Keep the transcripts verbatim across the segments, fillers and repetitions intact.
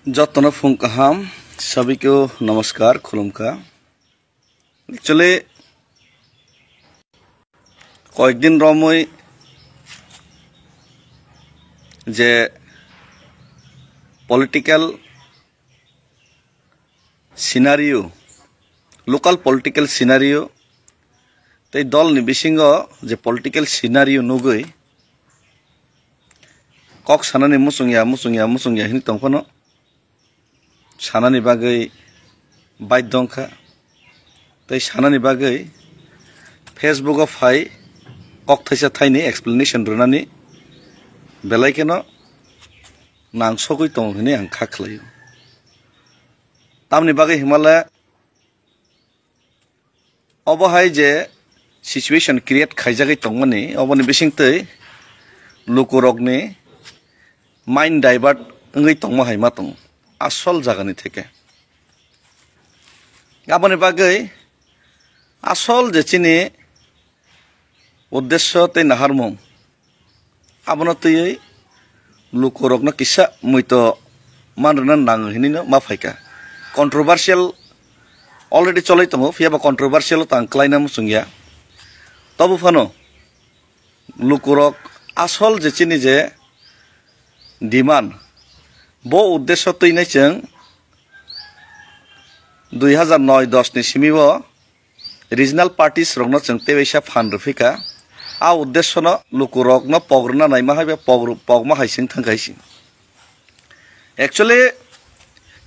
Jotono phung kaham, sabikeo namaskar, khulumkha. Actually, koyekdin romwi je political scenario, local political scenario tei dolni bisingo je political scenario nugwi kok sanani muchungya, muchungya, muchungya hini tongphano sanani bagwi baidhyo wngkha. Tei sanani bagwi Facebook o phai kok thaisa thaini explanation rwnani belai kheno nangsogwi tongo hwnwi ang kha khlaio. Tamni bagwi himale obo hai je situation create khaijagwi tongmani, oboni bisingtwi lukurokni mind divert wngwi tongma hai ma tongo asol jagani theke. Aboni bagwi asol je chini uddesyo tei naharmung, abono twiwi lukurokno kisa muito man rwna nango hinwino ma phaikha. Controversial already cholwi tongo, phiyaba controversial o tang klaina muchungya. Tobo phano lukurok asol je chini je demand, bo uddesyo twinai chwng dui hazar noi dos ni simi o regional parties rokno chwng tewaisa phan rwphika. A uddesyono lukurokno pok rwna naima hai ba pok rw-, pokma hai se wng thangkha hai se. Actually,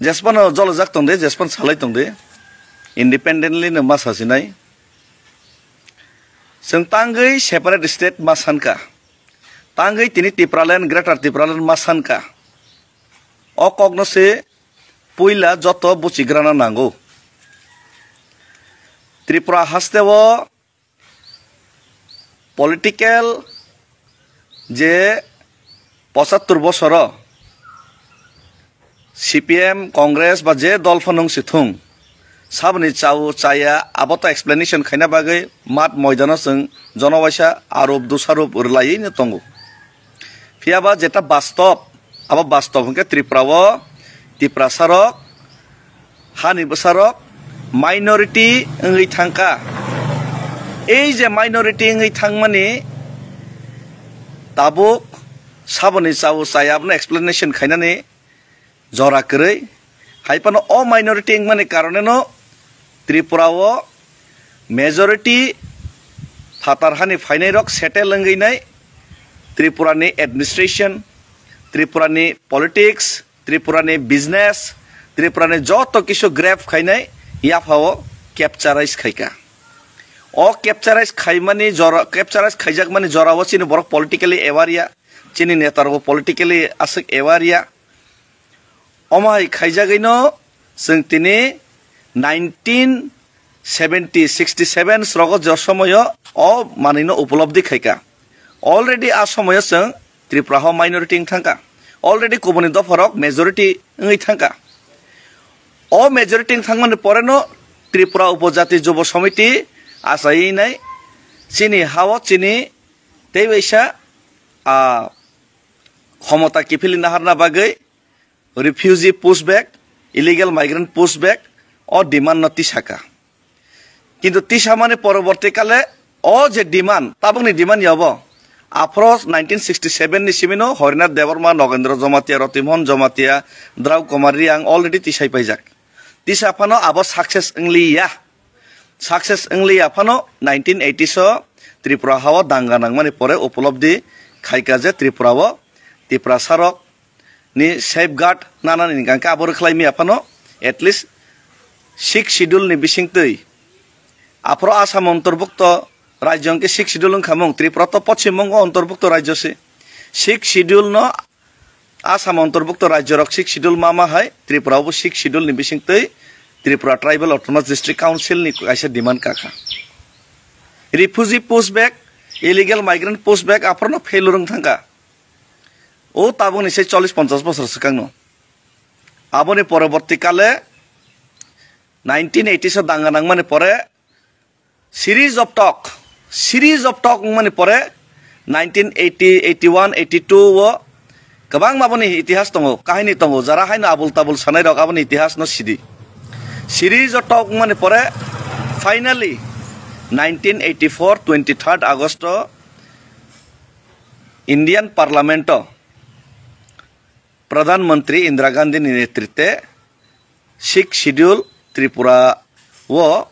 jesphano jolojak tongdi, jesphano salai tongdi, independently no ma sasinai. Chwng tangwi separate state ma sankha, tangwi tini Tipraland, Greater Tipraland ma sankha. O kokno se puila joto buchigrana nango. Tripura haste o political je pochattor bosoro C P M, Congress ba je dol phano wng si thung, saboni chao chaya abo to explanation khaina bagwi mat moidano chwng jonobaisa arup dusharup rwlaiwi no tongo. Phiyaba jeta bastob, abo bastob hwnkhe Tripura o Tiprasa rok, hani bwsa rok minority wngwi thangkha. Ei je minority wngwi thangmani tabuk saboni chao chaya abono explanation khainani jora kwrwi. Hai phano o minority wngmani karoneno Tripura o majority phatar hani phainai rok settle wngwi nai Tripura ni administration, Tripura ni politics, Tripura ni business, Tripura ni joto kisu grab khainai yapha o capturize khaikha. O capturize khaimani jora, capturize khaijakmani jora o chini borok politically aware ya, chini neta rok politically aswk aware ya. Omo hai khaijagwino chwng tini nineteen seventy, sixty seven srogo je somoyo o manwino upolobdi khaikha. Already a somoyo chwng Tripura ho minority wng thangkha. Already kubuni dopharok majority wngwi thangkha. O majority wng thangmani poreno Tripura Upojati Jubo Samiti achaiwi nai chini hao chini tei waisa, ah, khomota kiphilwi naharna bagwi refugee pushback, illegal migrant pushback o demand no tisaka. Kintu tisamani poroborti kale o je demand, tabukni demand ya obo. Aphro nineteen sixty seven ni simino Harinath Debbarma, Nogendra Jamatia, Ratimohan Jamatia, Drau Kumar Reang already tisai paijak. Tisa phano abo success wngliya. Success wngliya phano nineteen eighties o Tripura hao danga nangmani pore upolobdi khaika je Tripura o Tiprasa rok ni safeguard nanani hingka khe abo rwkhlai miya phano at least sixth schedule ni bisingtwi aphro Assam ontorbukto rajyo hwnkhe sixth schedule wngkha mung, Tripura to poschim bongo ontorbukto rajyo se. Sixth schedule no Assam ontorbukto rajyo rok sixth schedule ma ma hai Tripura bo sixth schedule ni bisingtwi Tripura Tribal Autonomous District Council ni kaisa demand kakha. Refugee pushback, illegal migrant pushback aphro no failure wng thangkha. O tabukni se chollish ponchash bosor swkangno. Aboni poroborti kale nineteen eighties o danga nangmani pore series of talk, series of talk wngmani pore nineteen eighty, eighty one, eighty two o Kwbangma boni itihas tongo, kahini tongo, jara haino abul tabul sanai rok aboni itihas no sidi. Siri joto wngmani pore finally nineteen eighty-four twenty-third August o Indian Parliament o Pradhan Mantri Indira Gandhi ni netritwe Sixth Schedule Tripura o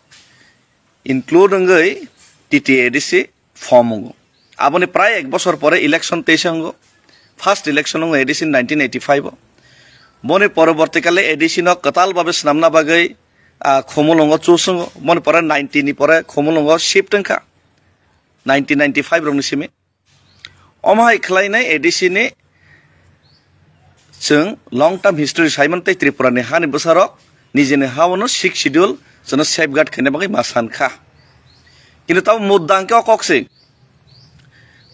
include wngwi T T A D C form wngo. Aboni prai ek bosor pore election teisa wngo. First election wngo A D C nineteen eighty-five o. Boni poroborti kale A D C no kwtal babe swnamna bagwi, ah, Khumulwngo choose wngo. Boni pore ninety ni pore Khumulwngo shift wngkha. Nineteen ninety-five rokni simi. Omo hai khlainai A D C ni chwng long term history saimantwi Tripura ni hani bwsarok nijini ha-o no Sixth Schedule chwngno safeguard khaina bagwi ma san kha. Kintu tamo mudda hwnkhe o kok se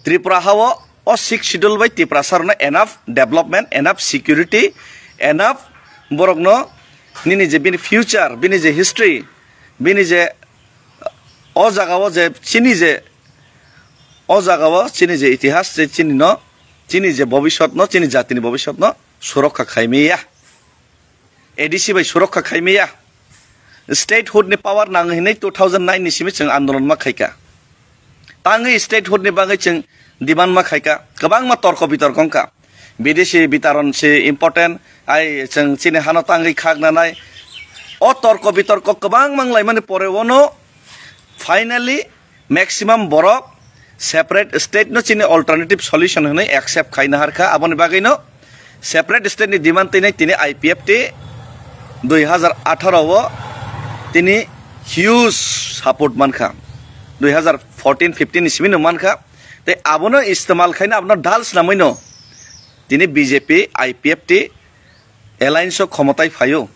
Tripura ha-o o Sixth Schedule bai Tiprasa rokno enough development, enough security, enough borokno nini je bini future, bini je history, bini je o jaga o je chini je O jaga o chini je itihas, je chini no, chini je bobisot no, chini jatini bobisot no surokha khaimaya. A D C bai surokha khaimaya. Statehood ni power nang hinwi two thousand nine ni simi chwng andolon ma khaika. Tangwi statehood ni bagwi chwng demand ma khaika. Kwbangma torko bitorko wngkha. Bidesi bitaron se important, ai chwng chini hano tangwi khak nanai. O torko bitorko kwbang manglaimani pore ono finally maximum borok separate state no chini alternative solution hwnwi accept khaina harkha. Aboni bagwi no separate state ni demand tini tini I P F T dui hazar atharo o tini huge support mankha. Dui hazar fourteen fifteen ni simi no mankha. Tei abono istemal khaina abono dal swnamwi no tini B J P, I P F T alliance o khomotai phaio.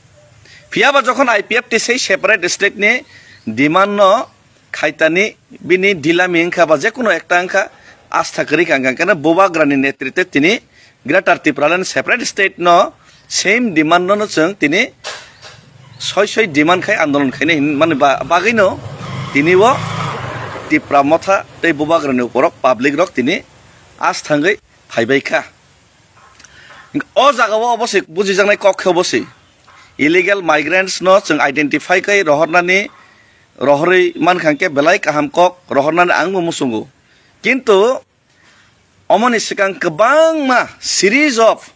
Phiyaba jokhon I P F T sei separate state ni demand no khaitani bini dilami wngkha ba jekunu ekta wngkha, astha kwrwi kha, hwnkha khe no Bubagrani netritwe tini Greater Tipraland separate state no same demand no, no chwng tini soi soi demand khai andolon khaina hinmani ba-, bagwi no tini o Tipra Motha tei Bubagrani uporok public rok tini as thangwi phaibai kha. O jaga o obo se bujijaknai kok khe obo se illegal migrants no chwng identify khai rohornani, rohorwi mankha hwnkhe belai kaham kok rohornani ang bo muchungo. Kintu omoni swkang kwbangma series of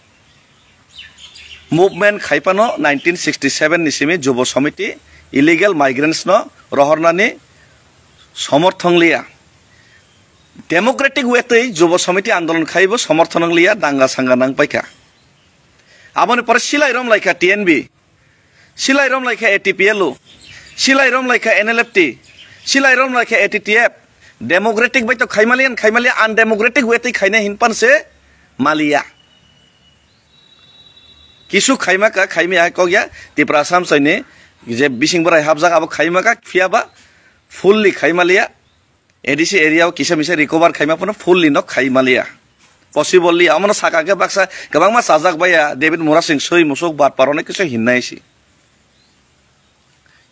movement khai phano nineteen sixty seven ni simi Jubo Samiti illegal migrants no rohornani somorthon liya. Democratic way twi Jubo Samiti andolon khaibo somorthon wng liya, danga sanga nang paikha. Aboni pore silai rom laikha T N B, silai rom laikha A T P L U, silai rom laikha N L F T, silai rom laikha A T T F. Democratic bai to khaimaliya, khaimaliya, undemocratic way twi khaina hinpan se maliya. Kisu khaima ka, khaimi hai kok ya, Tipra Assam soini je bising borai hapjak abo khaima ka, phiyaba fully khaimaliya. A D C area o kisa misa recover khaima phano fully no khaimaliya. Possible li, amono saka khe baksa kwbangma chajak baiya, David Murasing soi musuk bat parone kisu hinnai si.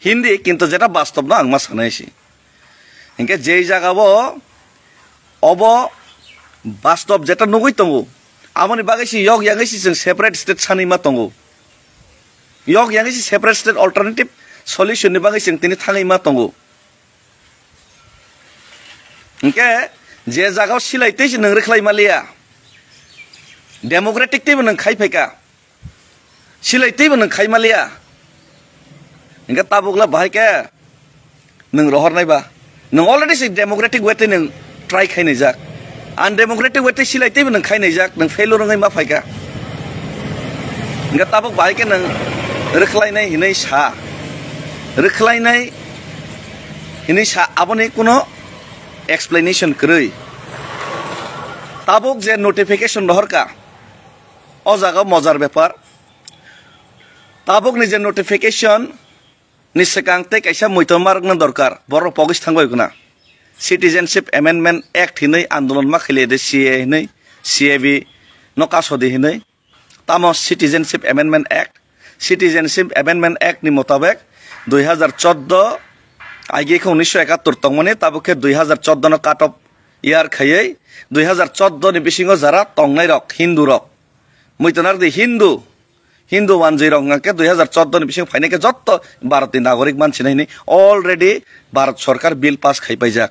Hindi, kintu jeta bastob no ang ma sanai si. Hinkhe jei jaga o obo bastob jeta nugui tongo, aboni bagwi si yok yangwi si chwng separate state sanwi ma tongo. Yok yangwi si separate state alternative solution ni bagwi chwng tini thangwi ma tongo. Hinkhe je jaga o silai tei si nwng rwkhlai maliya, democratic teibo nwng khai phaika. Silai teibo nwng khai maliya. Hinkhe tabukla bahai khe nwng rohornai ba. Nwng already se democratic way tei nwng try khai naijak. Undemocratic way tei silai teibo nwng khai naijak, nwng failure wngwi ma phaika. Hinkhe tabuk bahai khe nwng rwkhlainai hinwi sa. Rwkhlainai hinwi sa, aboni kuno explanation kwrwi. Tabuk je notification rohorka, o jaga mojar bepar. Tabukni je notification ni swkang tei kaisa muitor marokna dorkar, borok pogis thangbai guna. Citizenship Amendment Act hinwi andolon ma khaile de C A hinwi, C A B no kasodi hinwi. Tamo Citizenship Amendment Act, Citizenship Amendment Act ni motabek dui hazar chordo, aige khe unisho ekattor tongmani, tabuk khe dui hazar chordo no cut off year khaiwi dui hazar chordo ni bisingo jara tongnai rok, Hindu rok, Muitonardi Hindu, Hindu wanjwi rok hwnkha khe dui hazar chordo ni bisingo phainai khe jotto Bharat ni nagorik mansinai hinwi already Bharat sorkar bill pass khai paijak.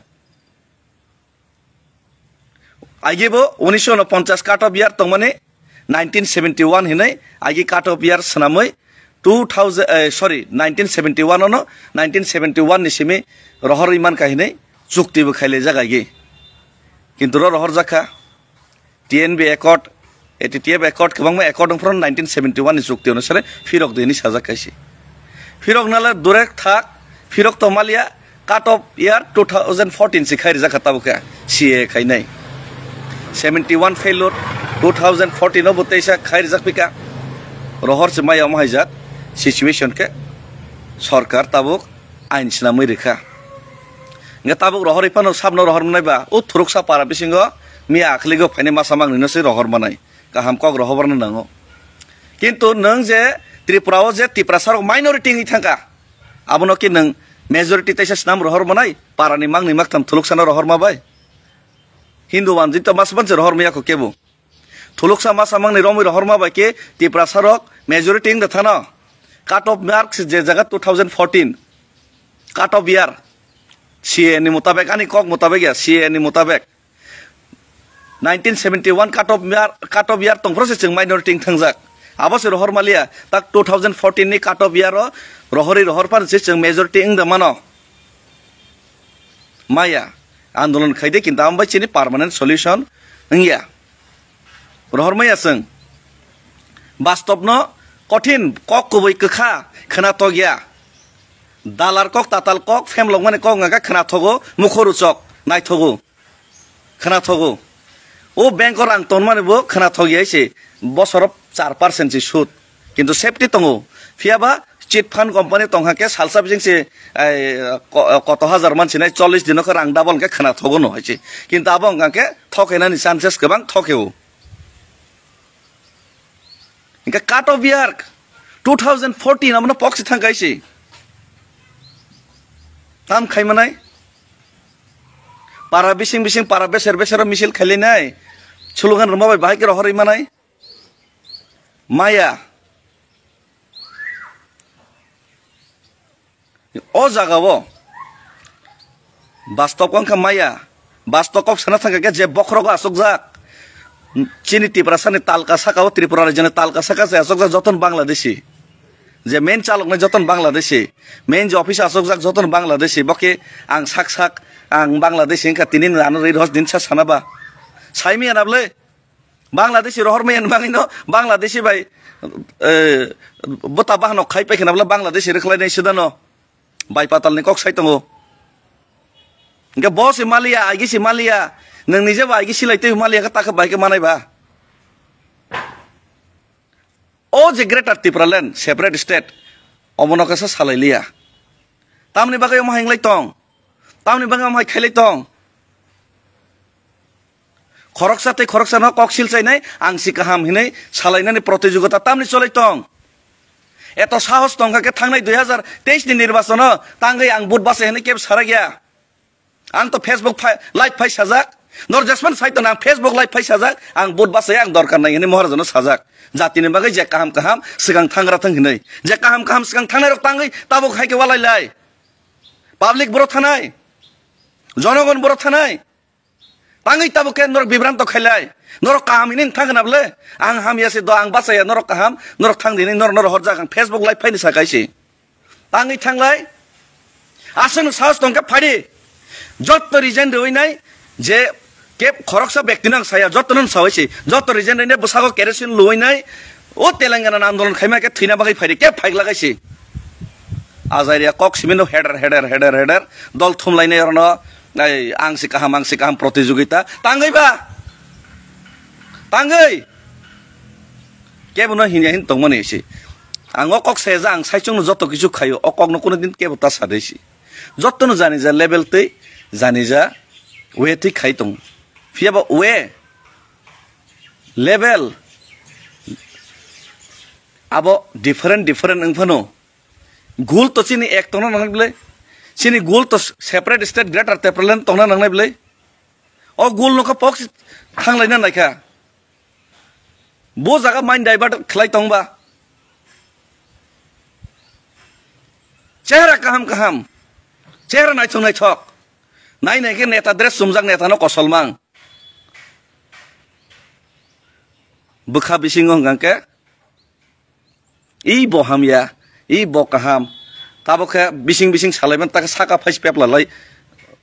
Agi bo unisho unoponchas cut off year tongmani nineteen seventy one hinwi agi cut off year swnamwi two thousand, eh, sorry, nineteen seventy one ono, nineteen seventy one ni simi rohorwi mankha hinwi chukti bo khailaijak agi. Kintu ro rohorjakha. T N B Accord, A T T F Accord, kwbangma accord wngphano nineteen seventy one ni chukti onusare phirok di hinwi sajak kaisi. Phirok nala durek thak, phirok to maliya, cut off year two thousand fourteen si khai rijak kha tabuk khe C A A khainai. Seventy one failure, two thousand fourteen o bo teisa khai rijak pika. Rohor se maya omo haijak situation khe sorkar tabuk ain swnamwi rikha. Hingke tabuk rohorwi phano sabno rohor manai ba, o thuruksa para bisingo miya akhligo phainai masa mangnino se rohor manai. Kaham kok rohorno nango. Kintu nwng je Tripura o je Tiprasa rok minority wngwi thangkha, abono ki nwng majority teisa swnam rohor manai, para ni mangni maktham thuluksano rohor ma bai? Hindu wanjwi to mas manse rohor maya kho kebo. Thuluksa masa mangni romwi rohorma bai khe Tiprasa rok majority wng de thano. Cut off marks je jaga two thousand fourteen. Cut off year. C A A ni mutabek, ani kok mutabek ya, C A A ni mutabek. Nineteen seventy one cut off year, cut off year tongphro se chwng minority wng thangjak. Abo se rohor maliya, tak two thousand fourteen ni cut off year o rohorwi rohor phano se chwng majority wng de mano. Maya, andolon khaide kintu amo bai chini permanent solution wngya. Rohor maya chwng. Bastobno kothin kok kubui kwkha khwna tokya. Dalar kok, tatal kok, phemlokmani kok wngkha khwna thogo, mukho ruchok, naithogo. Khwna thogo. O bank o rang tonmani bo khwna thogya se bosoro char percent se sud. Kintu safety tongo. Phiya ba chit fund company tongkha khe salsa bising se, ai, ko-, koto hajar man sinai chollish dino khe rang double khe khwna thogo no hai se. Kintu abo wngkha khe thokainani chances kwbang thokeo. Hingke cut off year two thousand fourteen abono pok se thang kaisi. Tam khai manai. Para bising bising, para beser beser o misil khailainai. Slogan rwma bai bahai khe rohorwi manai. Maya. O jaga o. Bastob wngkha maya. Bastob kok sana thangkha khe je bokhorogo asokjak. Chini Tiprasani talka saka o, Tripura rajyoni talka saka se asokjak joton Bangladeshi. Je main chaloknai joton Bangladeshi. Main je office asokjak joton Bangladeshi. Bo khe ang sak sak ang Bangladeshi wngkha tini ano ri rihos din sa sana ba. Saimi anable. Bangladeshi rohor maya ni bagwi no Bangladeshi bai, eh, bota bahano khai pai khna bwle Bangladeshi rwkhlai nai sida no. Bai patal ni kok sai tongo. Hingke bo se maliya, aigi se maliya. Nwng nije bo aigi silai tei maliya khe ta khe bai khe manai ba. O je Greater Tipraland, separate state, omono khe sa salai liya. Tamni bagwi omo hai wng lai tong? Tamni bagwi omo hai khai lai tong? Khoroksa tei khoroksano kok silchainai, ang si kaham hinwi salainani protijogita tamni cholai tong? Eto sahos tongkha khe thangnai dui hazar teis ni nirbachono tangwi ang vote bachai hinwi kebo sarakya. Ang to Facebook phai, live phai sajak. Nor jesman sai tong ang Facebook live phai sajak. Ang vote bachai ang dorkar nai hinwi Maharajano sajak. Jatini bagwi je kaham kaham swkang thangra thang hinwi. Je kaham kaham swkang thangnai rok tangwi tabuk hai khe walai lai. Public boro thanai. Jonogon boro thanai. Tangwi tabuk khe norok bibranto khailai. Norok kaham hini thang khna bwle. Ang hamya se do, ang bachaya, norok kaham, norok thang di hinwi norok, norok horjak ang Facebook live phaini sa kaisi. Tangwi thanglai. Aswkno sahos tong khe phadi. Jotto resign rwui nai je keb khoroksa bektino ang saya, jottono sawi si. Jotto resign rwui nai bwsago kerosene luwi nai. O Telangana andolon khaima khe thwina bagwi phaidi, keb phaik lagai si. Ajaria kok simino heder, heder, heder, heder. Dol thumlainai orono, ai, ang si kaham, ang si kaham protijogita. Tangwi ba? Tangwi? Kebono hinya hin tongmani si. Ang o kok saya ja, ang saichungno joto kisu khaio. O kokno kuno din kebo ta sadai si. Jottono jani ja level tei jani ja way tei khai tongo. Phiya ba way, level abo different, different wng phano. Goal to chini ek tongna nangnai bwle. Chini goal to separate state Greater Tipraland tongna nangnai bwle. O goal no kha pok si thanglaina naikha. Bo jaga mind divert khlai tongba. Chehra kaham kaham. Chehra naithok naithok. Nai nai khe neta dress chumjak, neta no kosolmang. Bwkha bisingo hwnkha khe, "I bo hamya, i bo kaham." Tabok khe bising bising salaiman, ta khe saka phais pepla lai,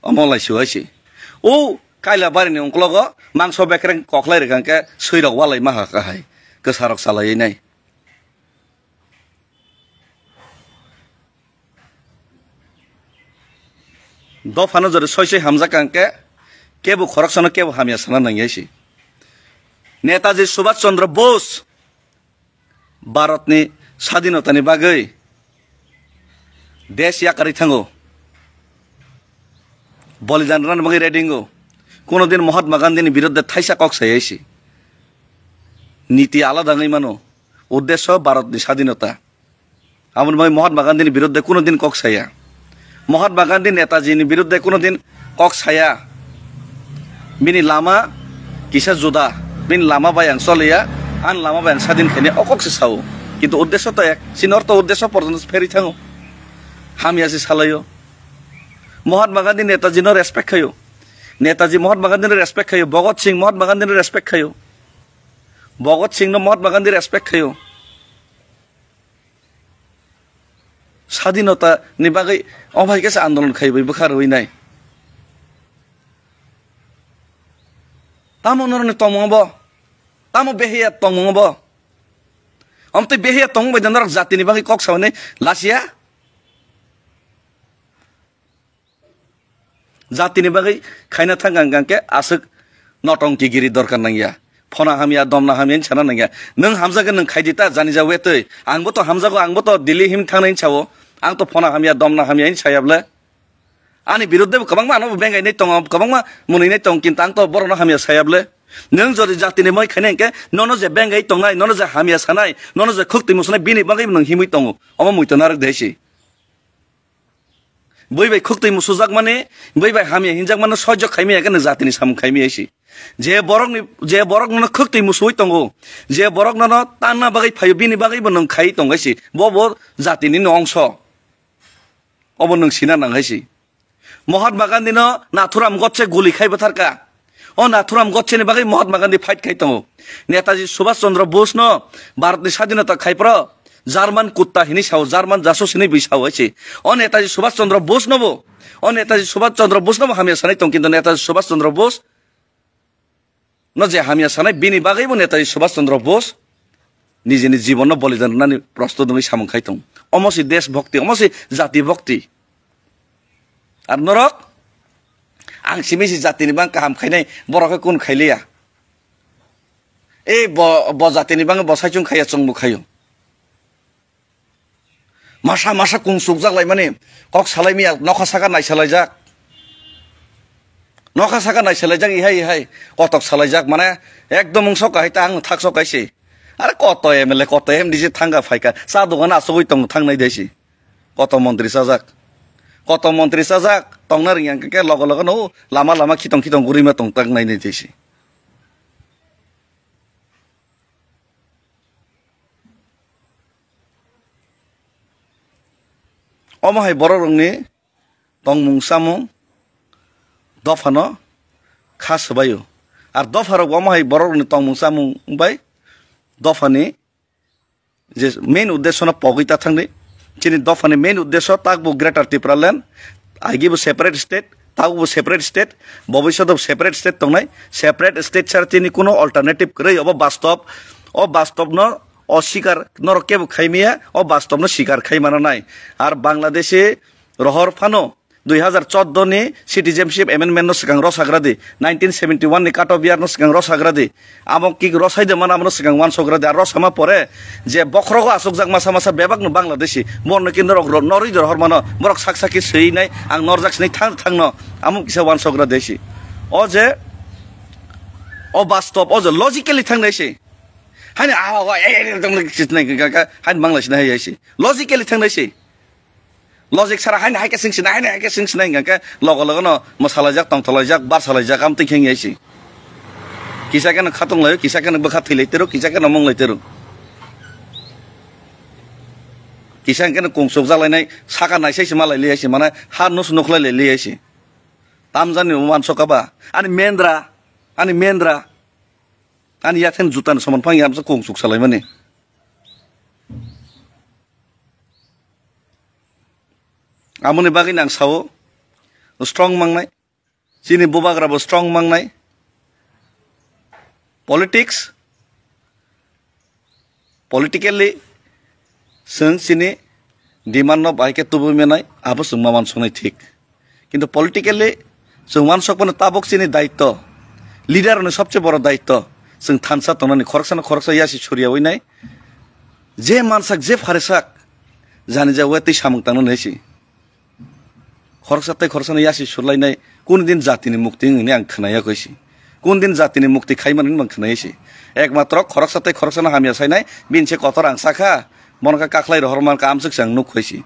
omo lai su hai si. O kaila barini ungklogo mangso bekreng koklai rwkha khe, swi rok walai maha kahai, kwsa rok salai nai. Dophano jori soi soi hamjak kang khe, kebo khoroksano kebo hamya sana nangya si. Netaji Subhash Chandra Bose Bharatni sadinotani bagwi desh yakarwi thango, bolidan rwna bagwi ready wngo. Kuno din Mahatma Gandhini biruddhe thaisa kok sayai si. Niti alada wngwi mano, uddesho Bharatni sadinota. Aboni bagwi Mahatma Gandhini biruddhe kuno din kok saya. Mahatma Gandhi Netaji ni biruddhe kuno din kok saya. Bini lama kisa juda. Bini lama bai ang choliya, ani lama bai ang sadin khaini, o kok se sao. Kintu uddesho to ek. Chini ortho uddesho porjonto pherwi thango. Hamya se salaio. Mahatma Gandhi Netaji no respect khaio. Netaji Mahatma Gandhi no respect khaio. Bhagat Singh Mahatma Gandhi no respect khaio. Bhagat Singh no Mahatma Gandhi respect khaio. Sadinota ni bagwi omo hai khe se andolon khai bai bwkha rwui nai. Tamo norokni tongmung bo? Tamo behiya tongmung bo? Omtwi behiya tongmung bai da norok jatini bagwi kok saui nai lasiya? Jatini bagwi khaina thang ang khe aswk notongki giri dorkar nangya. Phona hamya, domna hamya hinwi sana nangya. Nwng hamjakhe nwng khaidi ta, jani ja wetwi. Angbo to hamjago, angbo to Delhi him thangnai hinwi sao. Ang to phona hamya, domna hamya hinwi saya bwle. Ani biruddhe bo kwbangma ano bengai nai tongo, kwbangma mwnwi nai tongo, kintu ang to borokno hamya saya bwle. Nwng jodi jatini bagwi khainai hwnkhe, nono je bengai tongnai, nono je hamya sanai, nono je khwk twi musunai, bini bagwi nwng himwi tongo. Omo muitu narwk de si. Bui bai khwktwi musujakmani, bui bai hamya hinjakmano soijo khaimaya khe nwng jatini samung khaimaya si. Je borokni, je borok nono khwktwi musuwi tongo, je borok nono tanna bagwi phaio, bini bagwi bo nwng khai tong hai si. Bo, bo jatini no ongso. Obo nwng sina nang hai si. Mahatma Gandhi no Nathuram Godse guli khai bwtharka. O Nathuram Godse ni bagwi Mahatma Gandhi fight khai tongo. Netaji Subhash Chandra Bose no Bharat ni sadinota khai phro German kutta hinwi sao, German jasus hinwi bui sao hai se. O Netaji Subhash Chandra Bose no bo, o Netaji Subhash Chandra Bose no bo hamya sanai tong, kintu Netaji Subhash Chandra Bose no je hamya sanai, bini bagwi bo Netaji Subhash Chandra Bose nijini jibon no bolidan rwnani prostut wngwi samung khai tong. Omo se desh bhakti, omo se jati bhakti. Ar norok, ang simi si jatini bang kaham khainai, borok khe kun khailiya. E bo, bo jatini bang bo saichung khaiya, chwngbo khaio. Masa masa kung sukjak laimani, kok salai miya, nokha saka naisalaijak. Nokha saka naisalaijak, ihai ihai, kotok salaijak, mane ekdom wng sok hai ta ang thak sok hai se. Are koto M L A, koto M D C thangka phaika, cha dogan asugwi tong thangnai de si. Koto montri chajak. Koto montri chajak, tongna ringya hwnkhe logo logo no lama lama khitong khitong gurima tong tak nai nai de si. Omo hai borok rokni tongmung chamung dophano kha swbaio. Ar dopha rok omo hai borok rokni tongmung chamung bai dophani je main uddesho no pogwi ta thangdi. Chini dophani main uddesho takbo Greater Tipraland, agi bo separate state, takbo separate state, bobiswt bo separate state tongnai. Separate state sara chini kuno alternative kwrwi, obo bastob. O bastob no o sikar norok kebo khaimaya, o bastob no sikar khai mana nai. Ar Bangladeshi rohor phano dui hazar chordo ni Citizenship Amendment no swkang rosagra di, nineteen seventy one ni cut off year no swkang rosagra di, amo ki rosai de mana amo no swkang wansogra di, ar rosama pore je bokhrogo asukjak masa masa bebak no Bangladeshi, borno ki norok ro-, norwi de rohor mano, borok sak sak ki swi nai, ang norjak sini thang thang no, amo kisa wansogra de si. O je, o bastob, o je logically thang nai si. Hani awa wa, eh, eh, eh, tong le kisnai ka, ka, hani Bangladeshi nai hai si. Logically thang nai si. Logic sara haino hai khe swng sinai, haino hai khe swng sinai hwnkha khe logo logo no mwsalaijak, tongtholaijak, barsalaijak, amtwi khe wngya si. Kisa keno khatung laio, kisa keno bwkha thwi lai tero, kisa keno mung lai tero. Kisa keno kungsuk jalainai, saka naisai se malai liya se, mane ha nus nuk lai liya se. Tamjani uansuk kha ba, ani mendra, ani mendra, ani yatheng juta ni soman phang yamsa kungsuk salaimani. Amoni bagwi nang sao, strong mangnai. Chini bubagra bo strong mangnai. Politics, politically, chwng chini demand no bai khe tubui manai, abo chwng ma uansuknai thik. Kintu politically, chwng uansuk mano tabuk chini daitto, leader ni sobse boro daitto, chwng thansa tongnani khoroksa no khoroksa yasi surya winai, je mansak, je pharesak, jani ja wetwi samung tangna nai si. Khoroksa tei khoroksano yasi surlainai, kun din jatini mukti wngni ang khwnaya koi si. Kun din jatini mukti khaimani wngni ang khwnaya si. Ekmatro khoroksa tei khoroksano hamya sainai, bini se kotor ang sakha, bono khe kakhlai rohor mankha amswk se ang nuk koi si.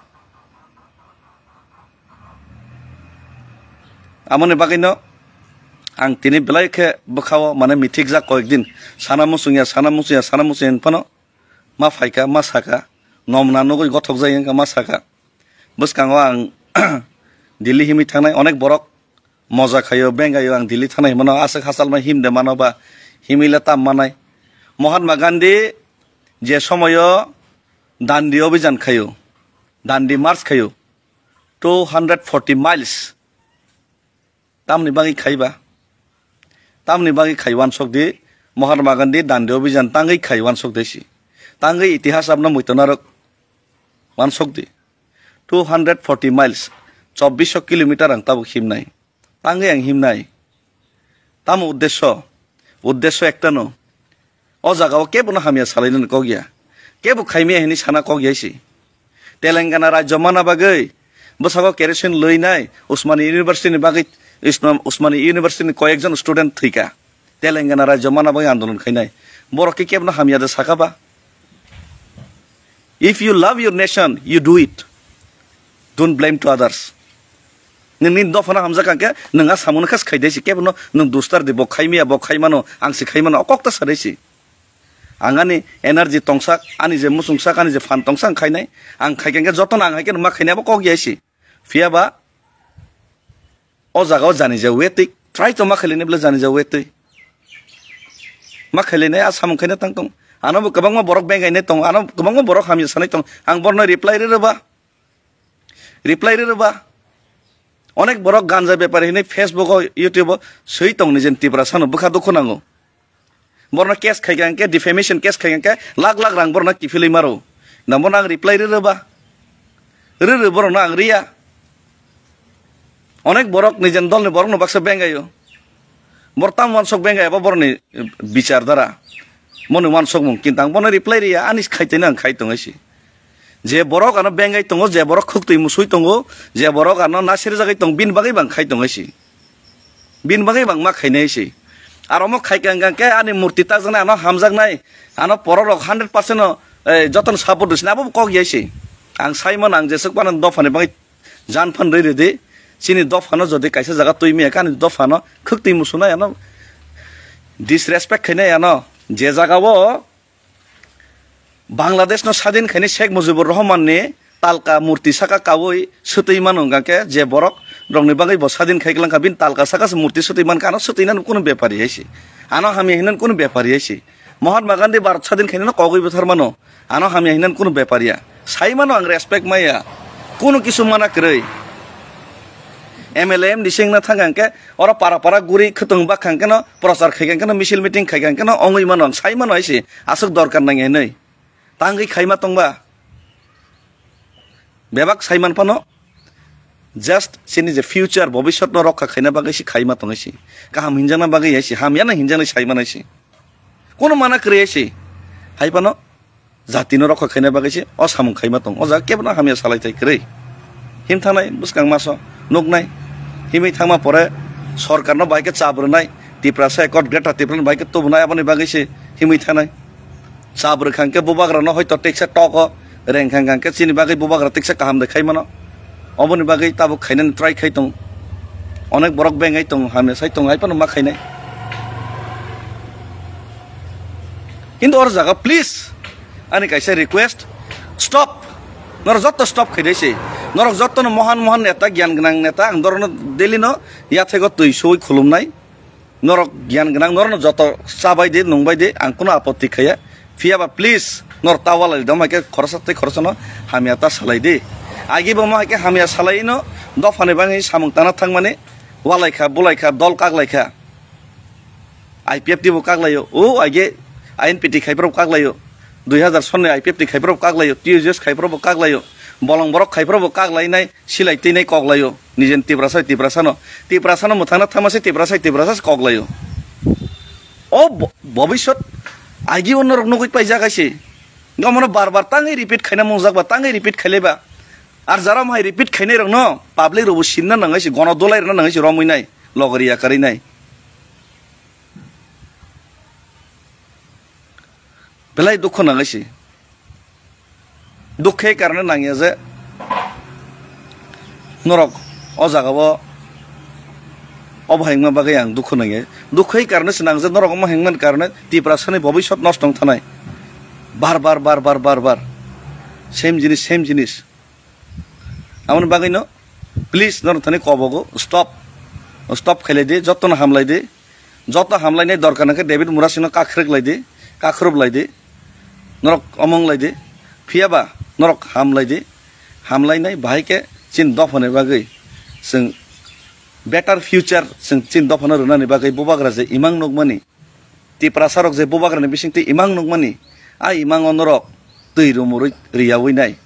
Amoni bagwino ang tini belai khe bwkhao mane mithikjak koyek din. Sana muchungya, sana muchungya, sana muchungya hinphano ma phaikha, ma sakha, nomna nugwi gothok jai wngkha, ma sakha. Bwskango ang Delhi himwi thangnai, onek borok moja khaio, bengaio, ang Delhi thangnai himano, aswk hachal ma himde mano ba, himwi le tam manai. Mahatma Gandhi je somoyo Dandi Abhijan khaio, Dandi March khaio, two hundred forty miles. Tamni bagwi khaiba? Tamni bagwi khai uansuk di, Mahatma Gandhi Dandi Abhijan tangwi khai uansuk de si. Tangwi itihas abno muitonarok uansuk di. Two hundred forty miles, chobbish kilometer ang tabuk himnai. Tangwi ang himnai. Tamo uddesyo? Uddesyo ektano. O jagao kebono hamya salainani kok ya. Kebo khaimaya hinwi sana kok ya si. Telangana rajyo mana bagwi bwskango kerosene lwinai Usmani University ni bagwi, Usma-, Usmani University ni koyekjon student thwikha. Telangana rajyo mana bagwi andolon khainai. Borok khe kebono hamya da sakha ba? If you love your nation, you do it. Don't blame to others. Nini dophano hamjak kha khe nwng a samungo khe khaidai si, kebono nwng dustar di, bo khaimaya, bo khaimano, ang si khaimano, o kok ta sadai si. Ang ani energy tongsak, ani je muchungsak, ani je phan tongsak ang khainai, ang khaikha khe jotono ang hai khe ma khainai abo kok ya si. Phiya ba o jaga o jani ja wetwi, try to ma khailini bwle jani ja wetwi. Ma khailini a samung khaina tang tong. Ano bo kwbangma borok bengainai tong, ano kwbangma borok hamya sanai tong. Ang borno reply rw ba. Reply rw ba. Onek borok ganja bepari hinwi Facebook o, YouTube o swi tong ni jen Tiprasa no bwkha dukhu nango. Borno case khai kha hwnkhe, defamation case khai kha hwnkhe, lakh lakh rang borno kiphilwi maro. Nang bono ang reply rw rw ba? Rw rw borokno ang riya. Onek borok nijen dolni borokno baksa bengaio. Bor tam uansuk bengai abo borokni bichar dara. Moni uansukmung, kintu ang bono reply riya, ani khaitwino ang khai tongwi si. Je borok ano bengai tongo, je borok khuktwi musui tongo, je borok ano nasirjagwi tong, bini bagwi bang khai tongwi si. Bini bagwi bang ma khainai si. Aro omo khai kang kang khe ani murti takjaknai, ano hamjaknai, ano pororok hundred percent no, eh, jotono support rwsini abo kok ya si. Ang saimano ang jeswk phano dophani bagwi jan phan rwi rwdi. Chini dophano jodi kaisa jaga twi maya khe ani dophano khuktwi musunai ano disrespect khainai ano je jagao Bangladesh no sadin khaini Sheikh Mujibur Rahman ni talka murti saka kaui swtwi mano hwnkha khe je borok rokni bagwi bo sadin khai kwlangkha bini talka saka se murti swtwi mankha ano swtwinani kunu bepari hai se. Ano hamya hinani kunu bepari hai se. Mahatma Gandhi Bharat sadin khainano kogwi bwthar mano. Ano hamya hinani kunu bepari ya. Sai mano ang respect maya. Kunu kisu mana kwrwi. M L A M D C wngna thang ang khe oro para para guri khwtwng bak khang khe no prochar khai kang khe no misil meeting khai kang khe no ongwi mano ang sai mano hai se. Aswk dorkar nang hinwi. Tangwi khaima tongba. Bebak saiman phano just chini je future, bobiswt no rokha khaina bagwi se khaima tongwi se. Kaham hinjakna bagwi hai se, hamya no hinjaknai saimanai se. Kono mana kwrwi hai se. Hai phano jati no rokha khaina bagwi se o samung khaima tong. O jaga kebo no hamya salai thai kwrwi. Himthanai bwskang maso nuknai. Himwi thangma pore sorkar no bai khe chap rwnai. Tiprasa Accord, Greater Tipraland bai khe tubunai aboni bagwi se himwi thanai. Chap rwkha hwnkhe bubagrano hoito teksa tok o rengkha hwnkhe chini bagwi bubagra teksa kaham de khai mano. Oboni bagwi tabuk khainani try khai tong. Onek borok bengai tong, hamya sai tong, hai phano ma khainai. Kintu or jaga please ani kaisa request, stop. Norok jotto stop khaidai se. Norok jotto no mohan mohan neta, gyan gwnang neta, ang dorokno daily no yathego twi sui khulumnai. Norok gyan gwnang, norokno joto chabai de, nungbai de, ang kuno apotti khaya. Phiyaba please, norok ta walai dom hai khe khoroksa tei khoroksa no hamya ta salai de. Agi bo mo hai khe hamya salai no dophani bangwi samung tana thangmani walai kha, bulai kha, dol kaglai kha. I P F T bo kaglaio, o age I N P T khaiphra bo kaglaio, dui hazar sonni I P F T khaiphra bo kaglaio, T U J S khaiphra bo kaglaio, bolong borok khaiphra bo kaglainai, silai teinai koklaio, nijen Tiprasa, Tiprasano, Tiprasano mwthangna thangma se Tiprasa, Tiprasa se koklaio. O bo-, bobisot agi onorok nugui paijak hai se. Gomano bar bar tangwi repeat khaina mungjak ba, tangwi repeat khailaiba. Ar jara mohai repeat khainai rokno public rokbo sinna nangai se, gono dolai rwna nangai se, romwi nai, logori yakarwi nai. Belai dukho nangai se. Dukhe karone nangya je norok o jaga o obo hengma bagwi ang dukho nangya. Dukhe karone se nang je norok omo hengmani karone Tiprasani bobisot nosto wng thanai. Bar bar, bar bar, bar bar. Same jinis, same jinis. Aboni bagwino please norok thani kobogo stop. Stop khailai di, jotono hamlai di. Joto hamlainai dorkar nangkhe David Murasingno kakhwrwk lai di, kakhwrwp lai di, norok omong lai di, phiyaba norok ham lai di, hamlainai bahai khe chini dophani bagwi chwng better future chwng chini dophano rwnani bagwi bubagra je imang nukmani, Tiprasarok je bubagrani bisingtwi imang nukmani, a imango norok twi rumurwi riyawi nai,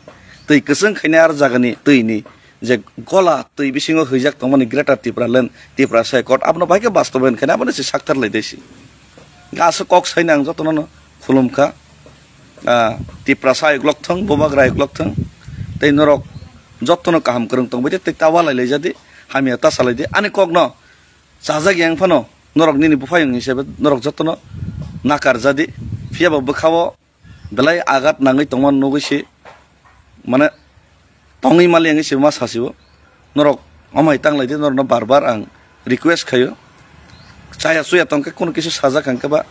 twi kwchwng khainai ar jagani twini je gola twi bisingo hwijak tongmani Greater Tipraland, Tiprasa Accord, abono bahai khe bastobayan khaina abono se sakthar lai desi. Aswk kok saina ang jotono no khulum kha. Ah, Tiprasa ayuk lok thung, bubagra ayuk lok thung, tei norok jotono kaham kwrwng tongbai di, tei ta walai lai jadi, hamya ta salai di, ani kokno chajak yang phano norok nini buphayung hisabe norok jotono nakar jadi, phiyaba bwkhao belai agat nangwi tongma nugwi se, mane, tongwi mali wngwi se ma sasio. Norok omo hai tanglai di, norokno bar bar ang request khaio. Chaya chuya tongkhe, kono kisu sajak hangkhe ba,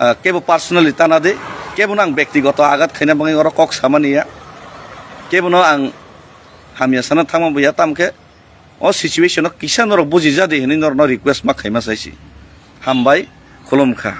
ah, kebo personally tana di, kebono ang bektigoto agat khaina bagwi oro kok samani ya, kebono ang hamya sana thangma bo ya, tamkhe o situation o kisa norok buji jadi hinwi norokno request ma khaima saisi. Hambai, khulum kha.